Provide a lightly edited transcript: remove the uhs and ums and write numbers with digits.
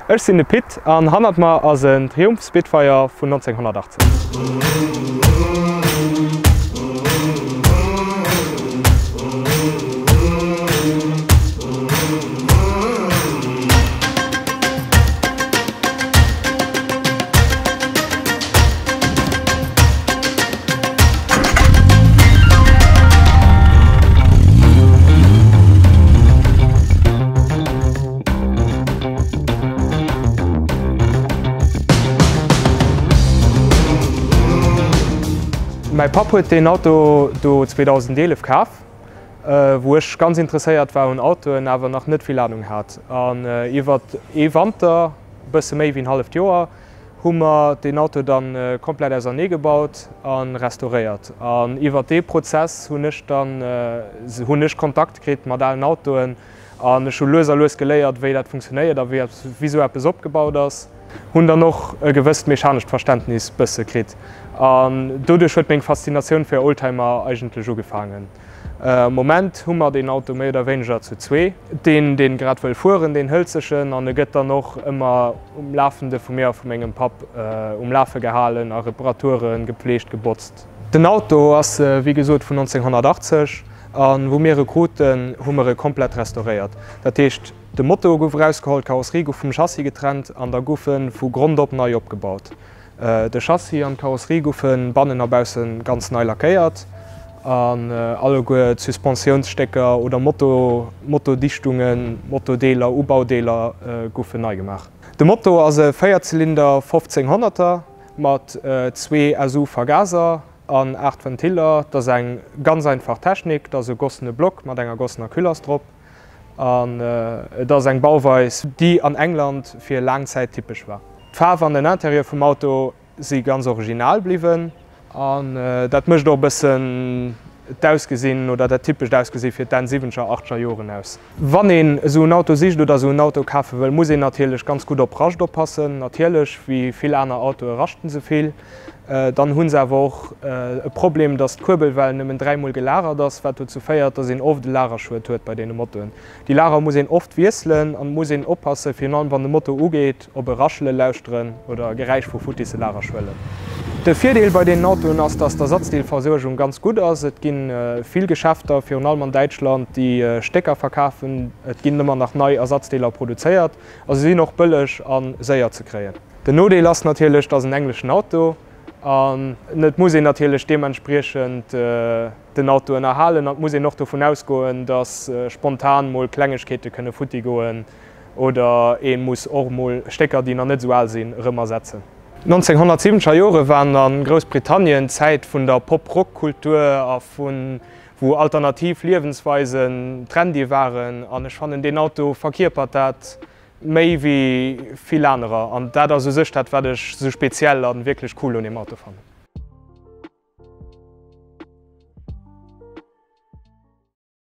Ech sinn de Pit an hannert mer ass en Triumph Spitfire vun 1918. Mäi Papp huet deen Auto do 2011 kaf, wou ech ganz interesséiert war un Autoen, awer nach net vill Anung hat. An iwwert ee Wanter, bësse méi wéi en halleft Joer, hu mer deen Auto dann komplett ausernee gebaut a restauréiert. An iwwert dee Prozess hunn ech dann hunn ech Kontakt kritt mat alen Autoen an ech hu lues a lues geléiert, wéi dat funktionéiert a wéi wéi sou eppes opgebaut ass. Hunn dann och e gewësst mechanescht Verständnis bësse kritt an doduerch huet meng Faszinatioun fir Oldtimer eigentlech ugefaangen. Am Moment hu mer deen Auto méi oder wéineger zu zwee. Deen, deen grad wëll fueren, deen hëlt sech en an e gëtt dann och ëmmer um Lafende vu mir a vu mengem Papp um Lafe gehalen a Reparaturen, gepflegt, gebotzt. Den Auto ass wéi gesot vun 1980 a wou mir e kruten, hu mer e komplett restauréiert. Dat heescht, de Motor gouf erausgeholl, d'Karosserie gouf vum Chassis getrennt an da gouf e vu Grond op nei opgebaut. De Chassis an d'Karosserie goufe bannen a bausse ganz nei lackéiert an alleguer d'Suspensiounsstécker oder Moto, Motodichtungen, Motodeeler, Ubaudeeler goufen nei gemaach. De Moto ass e Véierzylinder 1500er mat zwee SU Vergaser an 8 Ventiller. Et ass eng ganz einfach Technik, et ass e gossene Block mat enger gossener Külass drop an et ass eng Bauweis, déi an England fir laang Zäit typesch war. D'Faarf an den Interieur vum Auto si ganz original bliwwen an dat mécht och e bëssen d'Ausgesinn oder dat typescht Ausgesi fir d'Enn siwwenzeger, achtzeger Joren aus. Wann een esou en Auto sicht oder esou en Auto kafe wëll, muss een natierlech ganz gutt op Rascht oppassen. Natierlech, wéi vill aner Autoe raschten se vill. Dann hu se awer och e Problem, dass d'Kuerbelwell nëmmen dräimol gelagert ass, wat dozou féiert, dass een oft e Lagerschued huet bei deene Motoen. Déi Lager muss een oft wiesselen an et muss een oppassen, virun allem wann de Motor ugeet, op e Raschele lauschteren oder e Geräisch vu futtisse Lagerschuelen. De Virdeel bei deenen Autoen ass, dass d'Ersatzdeelversuergung ganz gutt ass. Et gi vill Geschäfter, virun allem an Däitschland, déi Stécker verkafen. Et ginn ëmmer nach nei Ersatzdeeler produzéiert a se sinn och bëlleg a séier ze kréien. Den Nodeel ass natierlech, et ass en engleschen Auto an et muss een natierlech deementspriechend den Auto ënnerhalen an et muss een och dovun ausgoen, dass spontan mol Klengegkeete kënne futti goen oder ee muss och mol Stécker, déi nach net esou al sinn, erëm ersetzen. D' 1970er Jore waren a Groussbritannien d'Zäit vun der Pop-Rock-Kultur a vu wou alternativ Liewensweisen trendy waren an ech fannen deen Auto verkierpert dat Méi wéi vill anerer. An dat ass u sech dat, wat ech sou speziell a wierklech cool un deem Auto fannen.